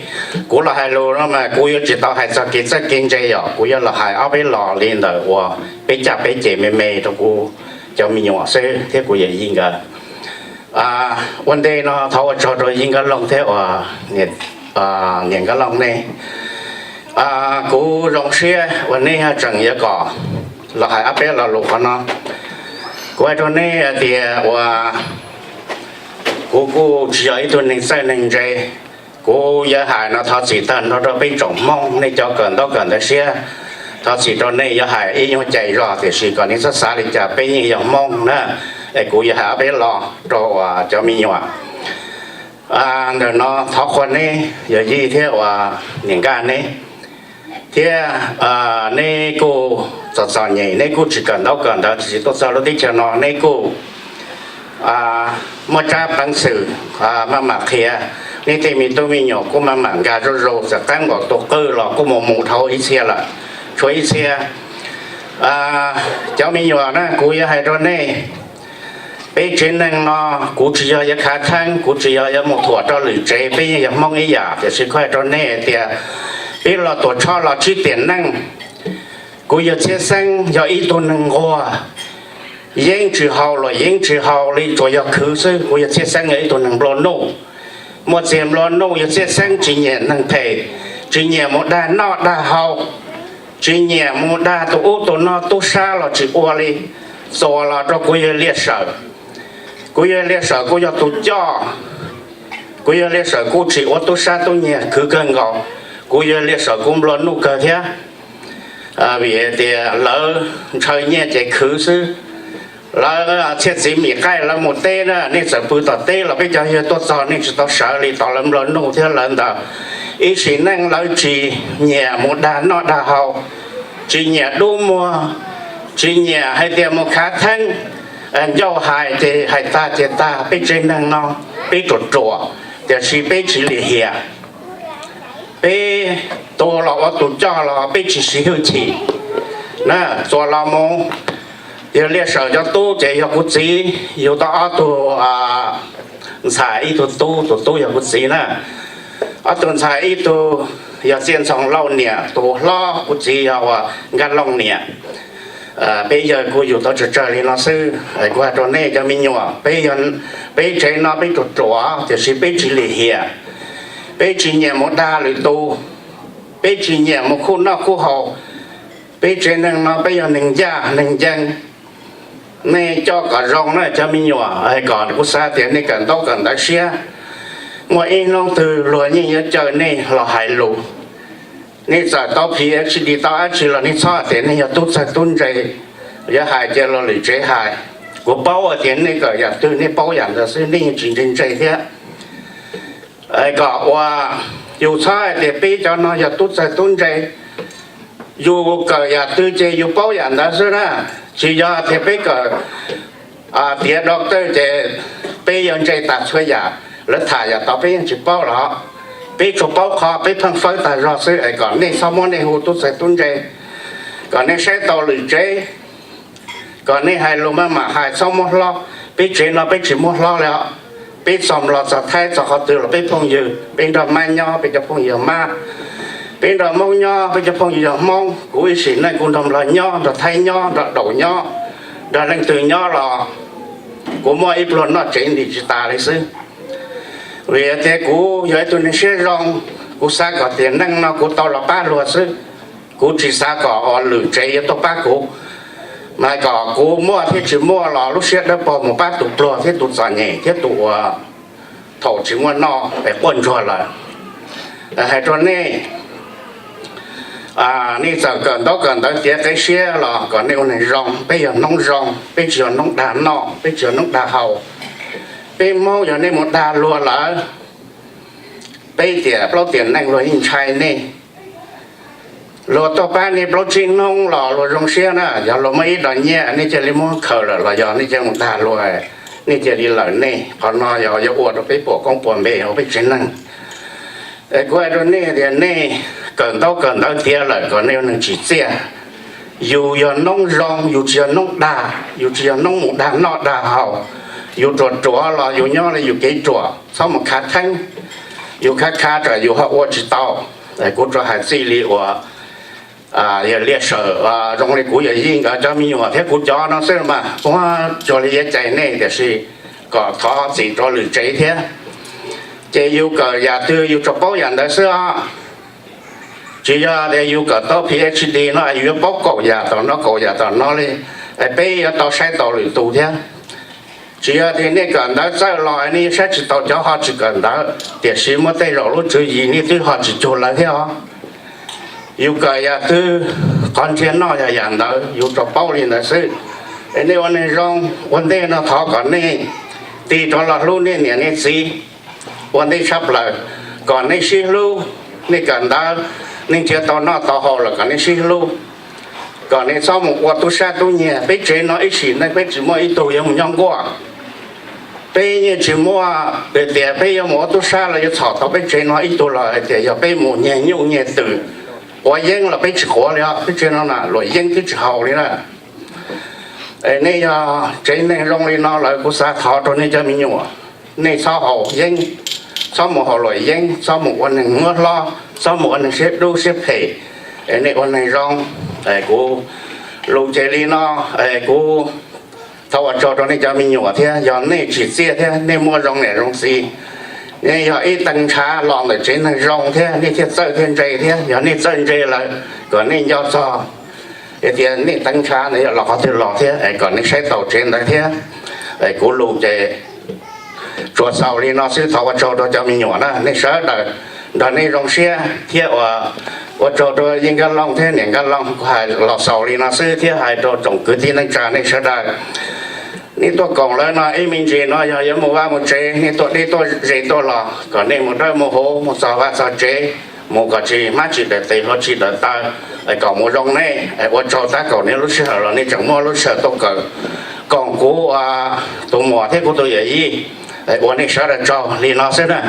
kuv los hais lus no mas kuv yuav tsis tau hais txog kev txawj kev ntse yom, kuv yuav los hais ob peb los li ntawm uas peb caj peb ces me me rau kuv cov me nyuam xwb thiab kuv yawm yij nkawd. Ua ntej no thov ua tsaug rau yij Nkaj Looj thiab uas niam Nkaj Looj nej. Kuv zoo siab uas nej tseem yuav kom los hais ob peb lo lus qhov no. Kuv hais rau nej hais tias uas kuv kuj tsis yog ib tug neeg txawj neeg ntse. Kuv yuav hais no thov txim tag nrho rau peb tsoom Hmoob, nej cov kawm ntaub kawm ntawv siab, thov txim rau nej yuav hais ib nyuag cais zog, tiam sis kom nej txhob xav li cas, peb yeej yog Hmoob na. Es kuv yuav hais ob peb lo rau uas cov me nyuam. Ntawm no thov qhuas neb yawm yij thiab uas niam Nkaj neb, thiab neb kuj txom txom nyem, neb kuj tsis kawm ntaub kawm ntawv, tsis tuaj txog lub teb chaws no, neb kuj muaj tsab peev xwm maj mam qhia, neb tej me tub me nyuam kuj maj mam nkag zuj zus, txawm qaab nkaus tus qwj los kuj mus mus dhau ib txhia lawm, tshuav ib txhia. Cov me nyuam na, kuv yuav hais rau nej, peb tsev neeg no kuv tsis yog yuav khav theeb, kuv tsis yog yuav mus thuam rau lwm tsev, peb yeej yog Hmoob ib yam, tiam sis kuv hais rau nej hais tias peb los tuam tshoj los tsib tiam neej. Kuv yawg Txhiaj Xeeb yog ib tug neeg nquag, yeeb tsis haus los yeeb tsis haus li, tsuas yog khwv xwb. Kuv yawg Txhiaj Xeeb yog ib tug neeg nplua nuj, muaj txiag nplua nuj. Yawg Txhiaj Xeeb tsis nyiam neeg phem, tsis nyiam mus dag noj dag haus, tsis nyiam mus dag tus ub tus no, tub sab los tsis ua li. Txuas los rau kuv yawg Liaj Sawm, kuv yawg Liaj Sawm kuj yog tus coj. Kuv yawg Liaj Sawm kuj tsis ua tub sab tub nyiag, khwv kawg nkaus. Kuv yawg Liaj Sawm kuj nplua nuj kawg thiab, vim tias lawv ntshaw nyiaj ces khwv xwb. Lawv txhiaj txiv mim qaij lawv mus teb na, nej txawm pw tom teb los peb cov yawg tuaj txog nej tsis tau sawv li, tos lawv nplua nuj thiab lawv ntawd. Ib sim neej lawv tsis nyiam mus dag noj dag haus, tsis nyiam dub muag, tsis nyiam hais tias mus khav theeb. Ncauj hais ces hais tag ces tag, peb tsev neeg no peb ruam ruam, tiam sis peb tsis lim hiam. Peb tus los ua tus coj los peb tsis siv hwj chim na. Txuas los mus, yawg Liaj Sawm cov tub ces yog kuv txiv yug tau ob tug ntxhais ib tug tub, tus tub yog kuv txiv na. Ob tug ntxhais ib tug yog Txiaj Ntxhoo Lauj niam, tus hlob kuv txiv yog uas Nkaj Looj niam. Peb yawg kuj yug tau tsawg tsawg li no xwb. Kuv hais rau nej cov me nyuam, peb, peb tsev no peb ruam ruam tiam sis peb tsis lim hiam. Peb tsis nyiam mus dag lwm tus, peb tsis nyiam mus khuj noj khuj haus. Peb tsev neeg no peb yog neeg ncaj neeg ncees. Nej coj kom zoo na cov me nyuam, kom kuv xav tias nej kawm ntaub kawm ntawv siab. Muaj ib hnub twg luag yeej yuav caw nej los hais lus. Nej txawm tau PhD tau dab tsi los nej txhob hais tias nej yog tub txawg tub ntse, yuav hais cia los lwm tsev hais. Kuv paub hais tias nej kawm yam twg nej paub yam ntawd xwb, nej yeej tsis ntse ntse thiab. Kom ua, yus txhob hais tias peb cov no yog tub txawg tub ntse, yus kawm yam twg ces yus paub yam ntawd xwb na. Tsis yog tias peb kawm tiav doctor ces peb yuav ntse tas txhua yam. Lawv tham yam tod peb yeej tsis paub los, peb tsuas paub qhov peb pheej fawb tag zog xwb es kom nej txhob muab nej hu tub txawg tub ntse, kom nej saib tau lwm tsev, kom nej hais lus maj mam hais txhob muab hlob. Peb tsev no peb tsis muab hlob li os. Peb txog Nplog txog Thaib txog qhov twg los peb phooj ywg, peb nrog Mab nyob peb cov phooj ywg yog Mab, peb nrog Hmoob nyob peb cov phooj ywg yog Hmoob. Kuv ib sim neej kuv nrog Nplog nyob, nrog Thaib nyob, nrog Daum nyob, nrog leej twg nyob los kuv muaj ib pluag noj tsev ntim tsis tas li xwb. Vim tias kuv yog ib tug neeg siab zoo, kuv xav kom tiam neej no kuv tau los pab luag xwb. Kuv tsis xav kom lwm tsev yuav tuaj pab kuv, mas kom kuv muaj thiab tsis muaj los lub siab dawb paug mus pab tus pluag thiab tus txom nyem thiab tus uas thaum tsis muaj noj es quaj ntsuag lawm. Hais rau nej, nej txawm kawm ntaub kawm ntawv tiav qib siab los kom nej ua neeg zoo. Peb yog noob zoo, peb tsis yog noob dag noj, peb tsis yog noob dag haus. Peb Hmoob yog nej mus dag luag lawm, peb tiam plaub tiam neeg luag yeej ntshai nej. Luag tuaj pab nej plaub tsib hnub los luag zoo siab na, yog luag muaj ib dos nyiaj nej cia li muab khaws lawm los yog nej cia li mus dag luag, nej cia li lawm nej. Qhov no yog yuav ua rau peb puas koob puas npe hauv peb tsev neeg. Es kuv hais rau nej tias nej kawm ntaub kawm ntawv tiav lawm kom nej ua neeg tsim txiaj. Yus yog noob zoo, yus tsis yog noob dag, yus tsis yog noob mus dag noj dag haus. Yus ruam ruam los yus nyob li yus kev ruam, txhob mus khav theeb. Yus khav khav tsam yus ho ua tsis tau. Kuv tsuas hais txij li uas yog Liaj Sawm, zoo li kuv yawm yij nkawd cov me nyuam thiab kuv cov no xwb mas, puab cuag li yuav cais nej tiam sis kom thov txim rau lwm tsev thiab. Ces yus kawm yam twg yus tsuas paub yam ntawd xwb os. Tsis yog tias yus kawm tau PhD no yus yuav paub kaum yam tom no kaum yam tom no li, es peb yuav tau saib taus lwm tus thiab. Tsis yog tias nej kawm ntawv txawj los nej yuav saib tsis taus cov ho tsis kawm ntawv, tiam sis muaj tej zaum lub tswv yim nej twb ho tsis cuag lawv thiab os. Yus kawm yam twg, qhov nrhiav noj yog yam ntawd, yus tsuas paub li ntawd xwb. Es nej ua neeg zoo, ua ntej no thov kom nej tig rov los hlub nej niam nej txiv ua ntej tshaj plaws, kom nej sib hlub. Nej kawm ntawv, nej nrhiav tau noj tau haus lawm kom nej sib hlub, kom nej txhob mus ua tub sab tub nyiag. Peb tsev no ib sim neej peb tsis muaj ib tug yuav mus nyob nkuaj. Peb yeej tsis muaj tias peb yuav mus ua tub sab los yuav txhom tau peb tsev no ib tug los hais tias yog peb mus nyiag nyuj nyiag twm, quav yeeb los peb tsis quav li os. Peb tsev no na luam yeeb twb tsis haus li na. Es nej yog tsev neeg zoo li no lawm kuv xav thov rau nej cov me nyuam, nej txhob haus yeeb, txhob mus haus luam yeeb, txhob mus ua neeg muab hlob, txhob mus ua neeg siab dub siab phem. Es nej ua neeg zoo. Es kuv lus ces li no, es kuv thov ua tsaug rau nej cov me nyuam thiab, yog nej tsim txiaj thiab nej muaj zoo niam zoo txiv, nej yog ib teev ntshav los ntawm tsev neeg zoo thiab nej thiaj txawj thiaj ntse thiab. Yog nej txawj ntse lawm kom nej nco txog tias nej teev ntshav ntawd yog los qhov twg los thiab, es kom nej saib taus tsev ntawd thiab. Es kuv lus ces tsuas xaus li no xwb, thov ua tsaug rau cov me nyuam na, nej sawv daws nrog nej zoo siab thiab ua, ua tsaug rau Yij Nkaj Looj thiab Niam Nkaj Looj. Kuv hais los xaus li no xwb thiab hais rau tsoom kwv tij neej tsa nej sawv daws, nej tuaj koom lawm no ib me ntsis no yog yuav mus vaj mus tsev, nej tuaj deb tuaj ze tuaj los kom nej mus dawb mus huv, mus txog vaj txog tsev, mus kom tsis hmab tsis daws tes hlua tsis daws taw, es kom mus zoo nej. Ua tsaug tab kaum niaj lub sij hawm los nej tseem muaj lub sij hawm tuaj kawm koom kuv tus muam thiab kuv tus yawm yij. Ua nej sawv daws tsaug li no xwb na.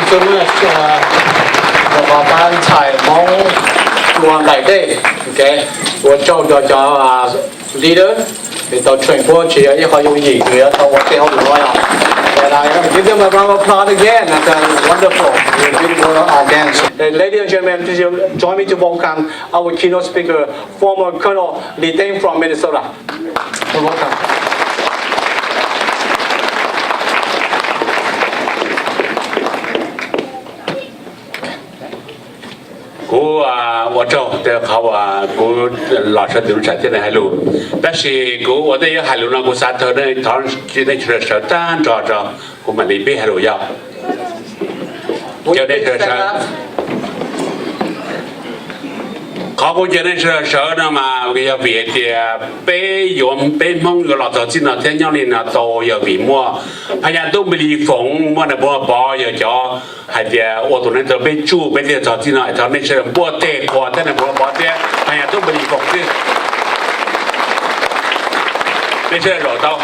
Too much, uh, rau qhov pab ntxhais Hmoob ua nqaim dej, ok, ua tsaug rau cov leader, es tau train puab tsis yog ib qho yooj yim, yuav tau ua tej hauj lwm no yog. And I give them a round of applause again. That's, uh, wonderful. Beautiful, uh, dance. Uh, ladies and gentlemen, please join me to welcome our keynote speaker, former Colonel Lee Teng from Minnesota. You're welcome. Kuv ua tsaug tej qhov uas kuv los sawv ntawm lub tsam thiab hais lus, tab sis kuv ua ntej yuav hais lus no kuv xav thov nej sawv daws sawv tag nrho tso, kuv mam li pib hais lus yog. Caw nej sawv daws sawv. Qhov kuv caw nej sawv daws sawv no mas yog vim hais tias peb yuav, peb Hmoob yuav los txog txij no thiab nyob li no tau yog vim muaj Phas Nyas Tub Npis Lis Foom, muaj Nais Phoo Vaj Pov yog cov hais tias ua tus neeg rau peb tsuj peb thiaj txog txij no. Thov nej sawv daws npuaj teg qhuas thiab Nais Phoo Vaj Pov thiab Phas Nyas Tub Npis Lis Foom xwb. Nej sawv daws zaum tau.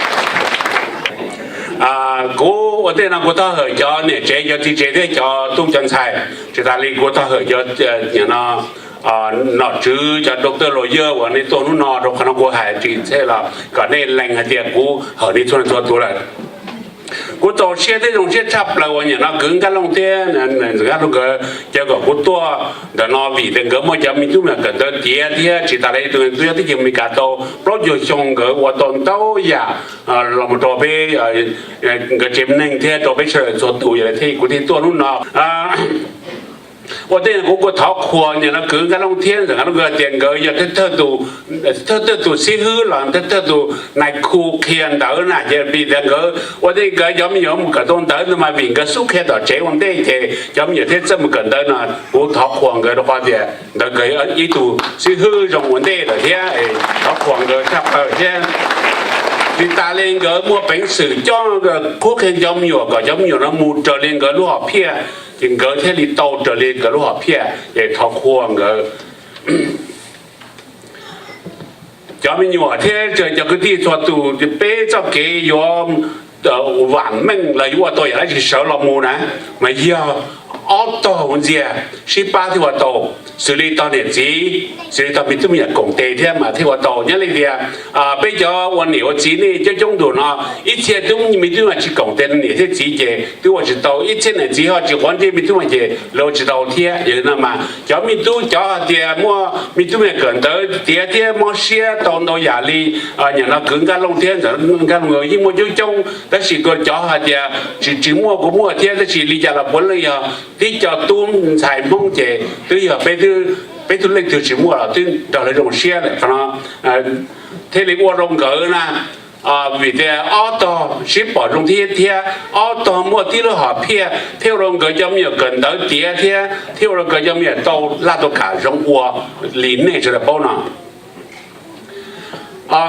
Kuv ua ntej no kuv thov hawm cov niam tsev cov txiv tsev thiab cov tub cov ntxhais, tsis tas li kuv thov hawm cov, no, nom tswv cov doctor lawyer uas nej tuaj hnub no rau qhov no kuv hais tsis txhij los kom nej lees hais tias kuv hawm nej txhua leej txhua tus lawm. Kuv txaus siab thiab zoo siab tshaj plaws uas nim no kwv Nkaj Looj thiab Ntxawm Nkaj Looj nkawd caw kom kuv tuaj ntawm no vim tias nkawd muaj cov me tub me nyuam kawm ntawv tiav thiab tsis tas li tus nws twb yog teb chaws Amelikas tau plaub caug xyoo, nkawd ua tau ntau yam, los mus rau peb, nkawd tsev neeg thiab rau peb sawv daws txhua tus, yog li thiaj kuv thiaj tuaj hnub no. Ua ntej kuv kuj thov qhuas nim no kwv Nkaj Looj thiab Ntxawm Nkaj Looj nkawd tias nkawd yog thawj thawj tus xib hwb los thawj thawj tus nais khu qhia ntawv na, ces vim tias nkawd ua ntej nkawd cov me nyuam mus kawm tau ntawv ntawd mas vim nkawd xub qhia tom tsev ua ntej ces cov me nyuam thiaj txawj mus kawm ntawv no. Kuv thov qhuas nkawd rau qhov tias ntawd nkawd ib tug xib hwb zoo ua ntej lawm thiab, thov qhuas nkawd tshaj plaws thiab. Tsis tas li nkawd muaj peev xwm coj qhuab qhia cov me nyuam kom cov me nyuam no mus raws li nkawd lub hom phiaj, ces nkawd thiaj li tau raws li nkawd lub hom phiaj, ces thov qhuas nkawd. Cov me nyuam thiab cov kwv tij txhua tus, peb txoj kev yuav vam meej los yuav ua tau yam dab tsi sawv los mus na, mas yog ob tog ua ntxiag sib pab thiaj ua tau, xws li tog niam txiv, xws li tog me tub me nyuam koom tes thiab mas thiaj ua tau. Nyob li tias peb cov ua niam ua txiv nej coob coob ntus no, ib txhia tub me tub mas tsis koom tes niam thiab txiv ces twb ua tsis tau, ib txhia niam txiv ho tsis quav ntsej me tub mas ces lawv ua tsis tau thiab. Yog li no mas cov me tub, cov hais tias muaj me tub me nyuam kawm ntawv tiav thiab mob siab tau ntau yam li, nim no kwv Nkaj Looj thiab Ntxawm Nkaj Looj yeej muaj coob coob, tab sis cov hais tias tsis, tsis muaj kuv muaj thiab, tab sis li cas los puav leej yog tib co tub ntxhais Hmoob ces twb yog peb, peb tug leej twg tsis muaj los twb nrog lawv zoo siab lawm qhov no thiaj li ua rau nkawd na. Vim tias ob tog sib pom zoo thiab, thiab ob tog muaj tib lub hom phiaj thiaj ua rau nkawd cov me nyuam kawm ntawv tiav thiab thiaj ua rau nkawd cov me nyuam tau laj tau kam zoo ua li nej sawv daws paub no.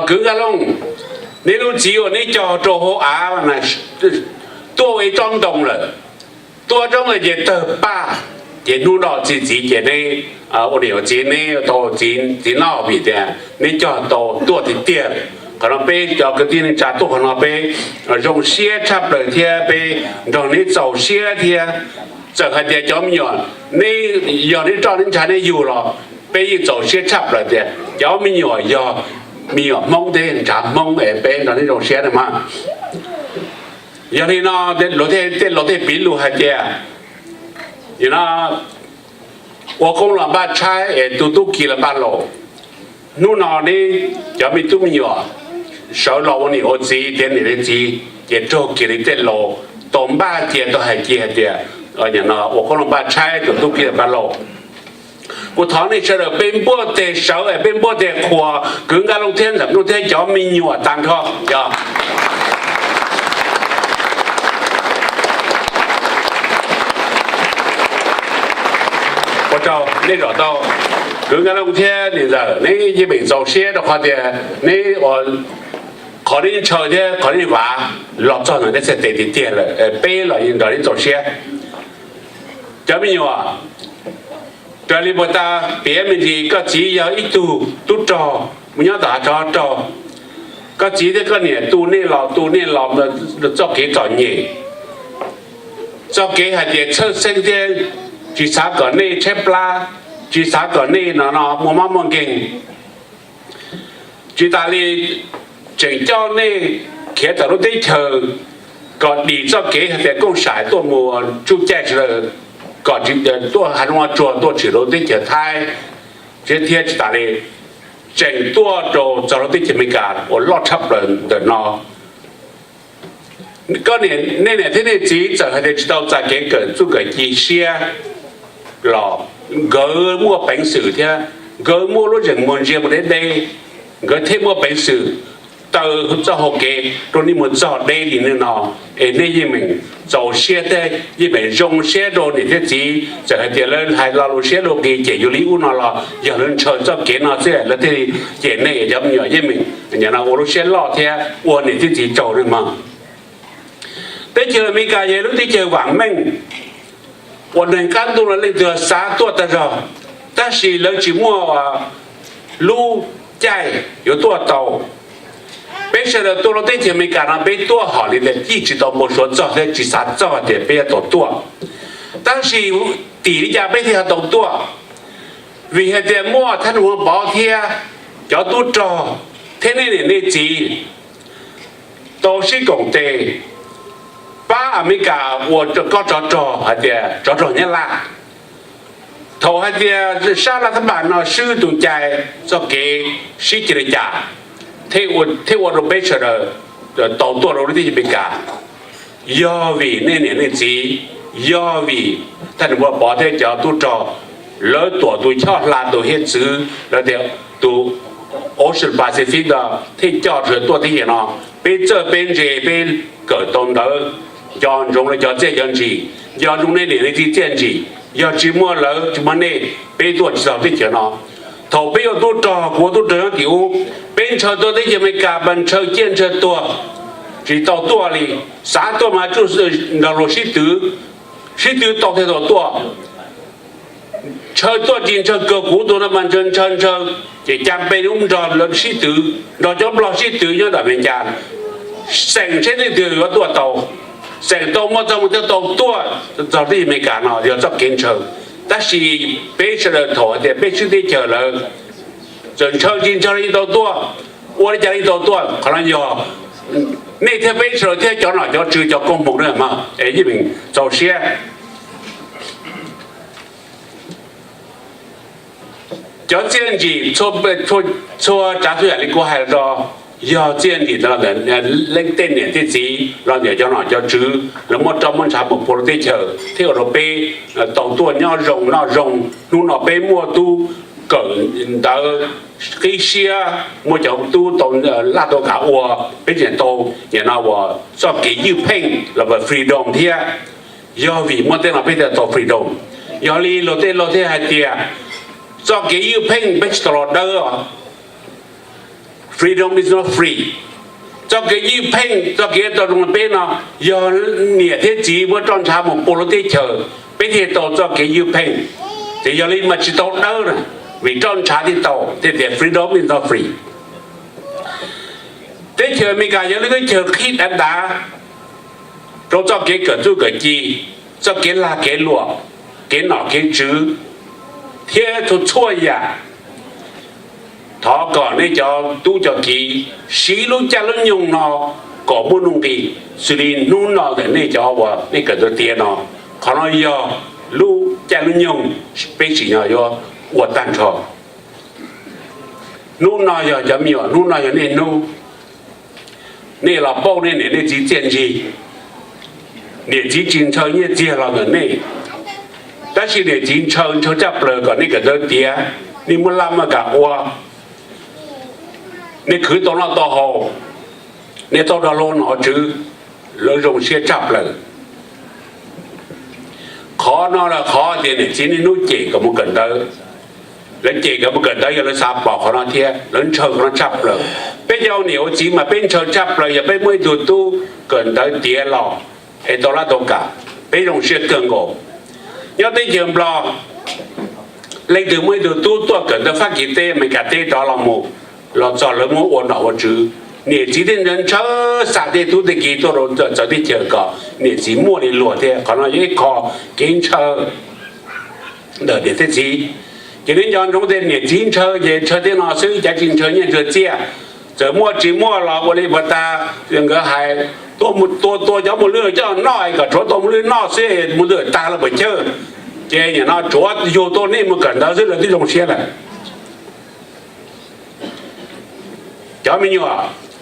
Kwv Nkaj Looj, neb lub txiv uas neb cog rau hauv av tuaj ua ib tsob ntoo lawm. Tuaj tsob ntoo ces tawg paj, ces hnub no txi txiv ces neb ua niam ua txiv neb tau txiv noj vim tias neb cog tau tuaj tiag tiag. Qhov no peb cov kwv tij neej tsa tuaj qhov no peb zoo siab tshaj plaws thiab peb nrog neb txaus siab thiab. Txawm hais tias cov me nyuam neb, yog neb roj neb ntsha neb yug los peb yeej txaus siab tshaj plaws tias cov me nyuam yog me nyuam Hmoob thiab ntshav Hmoob es peb nrog neb zoo siab na mas. Yog li no, tej laus thiaj piv lus hais tias, nim no ua qoob los npaj tshaib es tu tub ki los npaj laus. Hnub no neb cov me tub me nyuam sawv los ua niam ua txiv tiav niam tiav txiv ces raug kiag li tej laus tau npaj cia tau hais cia hais tias, nim no ua qoob los npaj tshaib tu tub ki los npaj laus. Kuv thov nej sawv daws peb npuaj teg sawv es peb npuaj teg qhuas kwv Nkaj Looj thiab Ntxawm Looj thiab cov me nyuam tag nrho yog. Ua tsaug nej zaum tau. Kwv Nkaj Looj thiab niam ntxawm, neb yeej meem txaus siab rau qhov tias neb, qhov neb ntshaw thiab qhov neb vav los txog ntawm neb txhais tes tiag tiag lawm, peb los yeej nrog neb txaus siab. Cov me nyuam, raws li puag ta piav me ntsis, koj txiv yog ib tug tub rog mus nyob tom hav tsov rog. Koj txiv thiab koj niam tu nej los tu nej los txoj kev txom nyem. txoj kev hais tias txhawj xeeb thiab tsis xav kom nej tshaib plab, tsis xav kom nej no no muaj mob muaj nkeeg. Tsis tas li, tseem coj nej khiav tawm lub teb chaws kom dim txoj kev hais tias kooj sam tuaj mus tsuj caij sawv daws, kom tsis tuaj hais ua tsuag tuaj tshwm rau teb chaws Thaib, thiab tsis tas li, tseem tuaj rau txog rau teb chaws Amelikas uas loj tshaj plaws ntawm no. Koj, nej niam thiab nej txiv txawm hais tias tsis tau txais kev kawm txuj kawm ci siab los nkawd muaj peev xwm thiab nkawd muaj lub zeem muag ntsia mus deb deb, nkawd thiaj muaj peev xwm taw txoj hau kev rau nej mus txog deb li nim no. Es nej yeej meem txaus siab thiab yeej meem zoo siab rau niam thiab txiv, txawm hais tias lawv hais lo lus siab lus nqis cem yus li ub no los yog lawv ntshaw txoj kev no xwb lawv thiaj li cem nej. Cov me nyuam yeej meem ua lub siab loj thiab ua niam thiab txiv tsaug nawb mog. Teb chaws Amelikas yog lub teb chaws vam meej uas neeg qab ntuj los leej twg xav tuaj tag zog, tab sis lawv tsis muaj lub caij yuav tuaj tau. Peb sawv daws tuaj lub teb chaws Amelikas no peb tuaj hom li tias yeej tsis tau npau suav txog thiab tsis xav txog tias peb yuav tau tuaj. Tab sis tim li cas peb thiaj tau tuaj? Vim hais tias muaj thab num Pov thiab cov tub rog thiab nej niam nej txiv tau sib koom tes pab Amelikas ua koj tsov rog hais tias tsov rog Nyab Laj. Thaum hais tias sab laj thab npas no swb tus cai txoj kev sib cia li cas thiaj ua rau peb sawv daws tau tuaj rau lub teb chaws Amelikas, yog vim nej niam nej txiv, yog vim thab num Pov thiab cov tub rog, lawv tuam tus choj hla tus hiav txwv lawv tias tus Ocean Pacific no thiaj coj sawv daws tuaj teb chaws no. Peb txawj peb ntse peb kawm tau ntawv, nco ntsoov lawv cov txiaj cov ntsim, nco ntsoov nej niam nej txiv txiaj ntsim. Yog tsis muaj lawv tsis muaj nej peb tuaj tsis txog teb chaws no. Thaum peb ua tub rog, kuv ua tub rog nyob tim ub, peb ntshaw tuaj teb chaws Amelikas mas ntshaw ciaj ntshaw tuag, tsis tau tuaj li. Xav tuaj mas tsuj nrog luag sib twv, sib twv tau thiaj tau tuaj. Ntshaw tuaj tsis ntshaw kawg, kuv tus no mas ntshaw ntshaw ntshaw, ces cas peb ub nrog lawv sib twv, nrog cov Nplog sib twv nyob ntawm Amelikas, xeem seb leej twg yuav tuaj tau, xeem tau muaj txoj hmoo thiaj tau tuaj txog teb chaws Amelikas no yog txoj kev ntshaw. Tab sis peb sawv daws thaum hais tias peb swb teb chaws lawm, txawm ntshaw tsis ntshaw li tau tuaj, ua li cas li tau tuaj, qhov no yog nej thiab peb sawv daws thiab cov nom cov tswv cov koob hmoov na mog, es yeej meem txaus siab. Cov txiaj ntsim, txhua tsav txhua yam li kuv hais los, yog txiaj ntsim ntawm leej tej niam tej txiv los ntawm cov nom cov tswv lawv muab roj muab ntshav mus pua lub teb chaws thiaj ua rau peb tau tuaj nyob zoo noj zoo. Hnub no peb muaj tub kawm ntawv qib siab, muaj cov tub tau laj tau kam ua, peb tseem tau nim no uas txoj kev ywj pheej los freedom thiab. Yog vim muaj tej no peb thiaj tau freedom. Yog li luag tej laug thiaj hais tias txoj kev ywj pheej peb tsis tau los dawb os. Freedom is not free. Txoj kev ywj pheej, txoj kev tau zoo peb no, yog niam thiab txiv muab roj ntshav mus pua lub teb chaws peb thiaj tau txoj kev ywj pheej. Ces yog li mas tsis tau dawb na, vim roj ntshav thiaj tau, thiaj tias freedom is not free. Teb chaws Amelikas yog lub teb chaws qhib dav dav rau txoj kev kawm txuj kawm ci, txoj kev lag kev luam, kev nom kev tswv, thiab txhua txhua yam. Thov kom nej cov tub cov kiv siv lub caij lub nyoog no kom muaj nuj nqis xws li hnub no ntawm nej cov uas nej kawm ntawv tiav no. Qhov no yog lub caij lub nyoog peb tsim nyog yuav ua tag nrho. Hnub no yog cov me nyuam, hnub no yog nej hnub. Nej los pauj nej niam nej txiv txiaj ntsig. Niam txiv tsis ntshaw nyiaj txiag los ntawm nej, tab sis niam txiv ntshaw, ntshaw tshaj plaws kom nej kawm ntawv tiav, nej muaj laj muaj kam ua, nej khwv tau noj tau haus, nej tau nrog luag nom tswv, lawv zoo siab tshaj plaws. Qhov no los qhov tias niam txiv niaj hnub cem kom mus kawm ntawv. Lawv cem kom mus kawm ntawv yog lawv xav pom qhov no thiab lawv ntshaw qhov no tshaj plaws. Peb cov ua niam ua txiv mas peb ntshaw tshaj plaws yog peb muaj ib tug tub kawm ntawv tiav los es tau laj tau kam, peb zoo siab kawg nkaus. Nyob teb chaws Nplog, leej twg muaj ib tug tub tuaj kawm ntawv Fab Kis teb, Amelikas teb rov los mus, los txog lawv muab ua nom ua tswv, Niam txiv thiaj ntshaw ntshaw xa tej tub tej ki tuaj rau txawv teb chaws kom niam txiv muaj li luag thiab. Qhov no yog ib qho kev ntshaw ntawm niam thiab txiv. Ces nej nco ntsoov tias niam txiv ntshaw ces ntshaw tej no xwb, cav tsis ntshaw nyiaj ntshaw txiaj. Txawm muaj tsis muaj los ua li puag ta nkawd hais, tua tua cov muaj lwj coj noj kom tshuav tua muaj lwj noj xwb, mus twg tag los puas chawj. Ces nim no tsuav yug tuaj nej mus kawm ntawv xwb lawv twb zoo siab lawm. Cov me nyuam,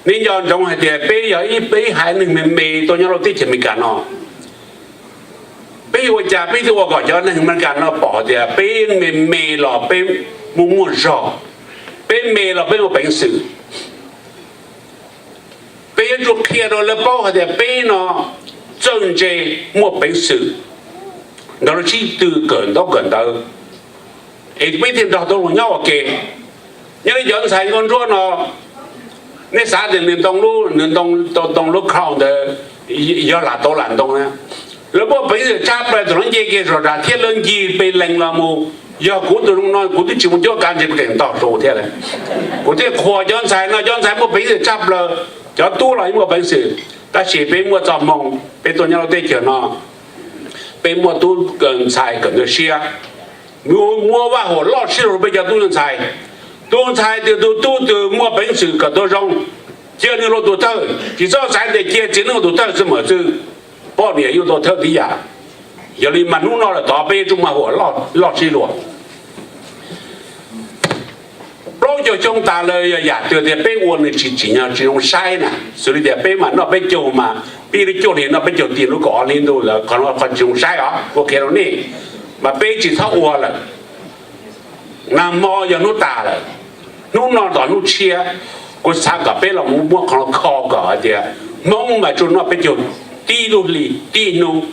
nej nco ntsoov hais tias peb yog ib, peb haiv neeg me me tuaj nyob rau teb chaws Amelikas no. Peb yuav ua cas peb thiaj ua kom cov neeg Amelikas no pom tias peb me me los peb muaj muaj zog, peb me los peb muaj peev xwm? Peb yuav tsum qhia rau lawv paub hais tias peb no txawj ntse, muaj peev xwm, nrog luag sib tw kawm ntaub kawm ntawv, es peb thiaj nrog tau luag nyob ua ke. Nyob li cov ntxhais nkauj ntsuab no, nej xav tias nws ntoo lub, nws ntoo, ntoo lub crown ntawd yog lam tau lam ntoo na. Lawv muaj peev xwm tshaj plaws thaum lawv nce kiag zos tas thiab lawv ncig pes lees los mus. Yog kuv tus zoo no kuv twb tsis mus cuab kav ntses keem tog su thiab lawm. Kuv thiaj qhuas cov ntxhais no, cov ntxhais muaj peev xwm tshaj plaws, cov tub los yeej muaj peev xwm. Tab sis peb muaj txoj hmoo, peb tuaj nyob lub teb chaws no, peb muaj tub ntxhais kawm ntawv siab, muab vaj huam loj sib luag rau peb cov tub ntxhais. Tus ntxhais twg, tus tub twg muaj peev xwm kawm tau zoo, cia nws ua tus thawj, tsis txhob xav tias cia txiv neej ua tus thawj xwb mas xwb, poj niam yeej tau thawj tib yam. Yog li mas hnub no lawm tod peb yuav tsum muaj vaj huam loj sib luag. Plaub caug xyoo tas lawm yog yam twg tias peb ua nws tsis tsim nyog tsis zoo saib na, xws li tias peb mas noj peb caug mas pib lub cuaj hli noj peb caug ti lub kaum ob hli ntuj lawm, qhov no qhov tsis zoo saib os, kuv qhia rau nej, mas peb tsis txhob ua lawm. Nag hmo yog hnub tas lawm, hnub no tom hnub tshiab, kuv xav kom peb los muab qhov no kho kom hais tias Hmoob mas tsuas noj peb caug tib lub hli tib hnub,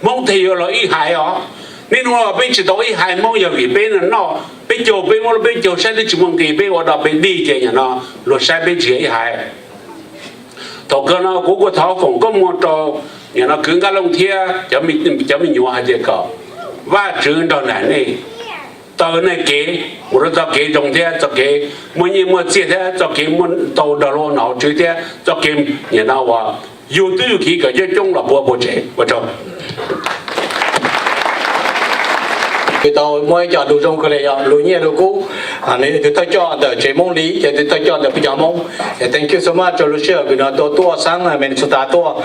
Hmoob thiaj yuav los ib haiv os. Niaj hnub no peb tsis tau ib haiv Hmoob yog vim peb noj peb caug, peb muab lub peb caug saib twb tsis muaj nqis, peb ua dog peb dig ces nim no luag saib peb tsis yog ib haiv. Thaum kawg no kuv kuj thov foom koob hmoov rau nim no kwv Nkaj Looj thiab cov me nyuam hais tias kom Vajtswv nrog nraim nej taw nej kev mus rau txoj kev zoo thiab txoj kev muaj nyiaj muaj txiaj thiab txoj kev muaj tau nrog luag ua nom ua tswv thiab txoj kev nim no uas yug tub yug kiv kom coob coob los puag puag tsev. Ua tsaug. Kuv tau muaj ib co lus zoo kawg li yog lus nyiaj lus kub, nws yog tus thawj coj ntawm tsev Hmoob Lis, yog tus thawj coj ntawm peb cov Hmoob. Thank you so much rau lub sij hawm kws no tau tuaj xeev Minnesota tuaj.